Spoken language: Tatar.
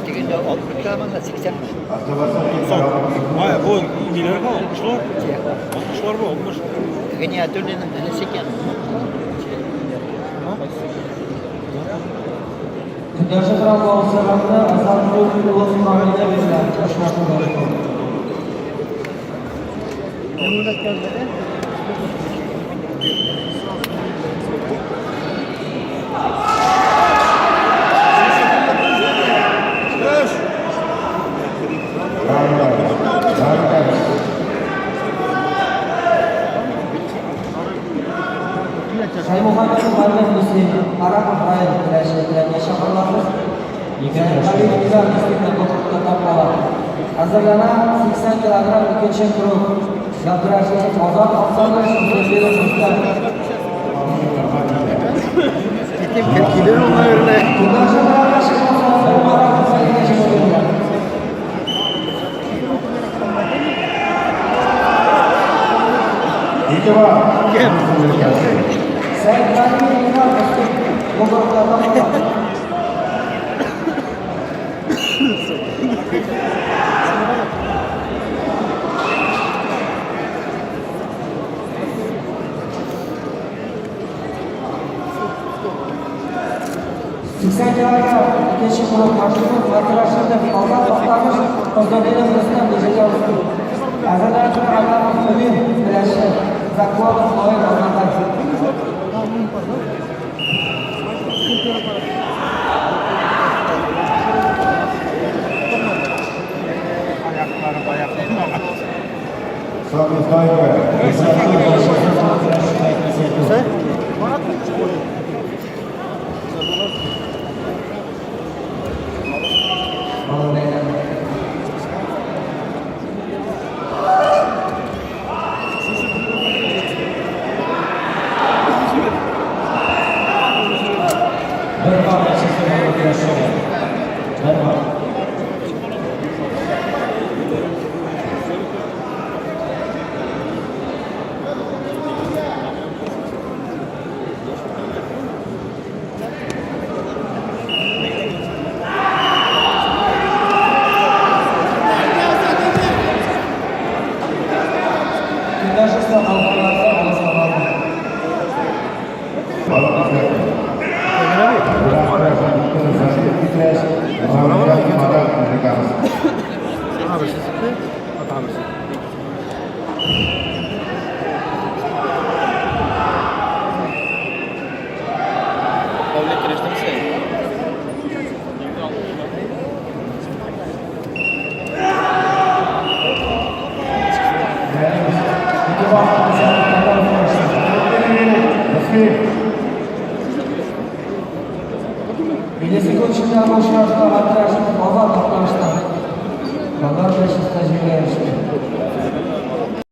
Тегендә 60 килограммда 80 ми? Ай, бу ниләр бу? 60-лар? 60-лар бу, 60. Гениатуллинның энесе икән. Көндәше Православны Азат Улы белән очрашуда. Шаймухаметов Марлен Муслим, Арапов Раил көрәше белән чакырылабыз. Сәйфгалиев Илдар Муслимны токтап кала. Әзерләнә 80 килограмм икенче круг. Габдрашитов Азат Афзалович, Мусlimов Рустам. Көндәше Арапов Раил чемпионы. Сәйфгалиев Илдар Муслим токтап кала. 80 килограмм икенче круг Машуков Батырашитов Азат Актаныш, Фазлетдинов Рустам Нижегородский. Әзерләнеп Адамов Мөнир көрәше, Закуанов Наил Азнакай. Бер пар нәтиҗәсе көрәшче. Бер пар. Көндәшесе алганнарда алыштырылды. Павлик көрәштеме син? Киләсе секунд очрашуда Батырашитов Азат Актаныштан. Баллар көрәшчесе җиңүгә иреште.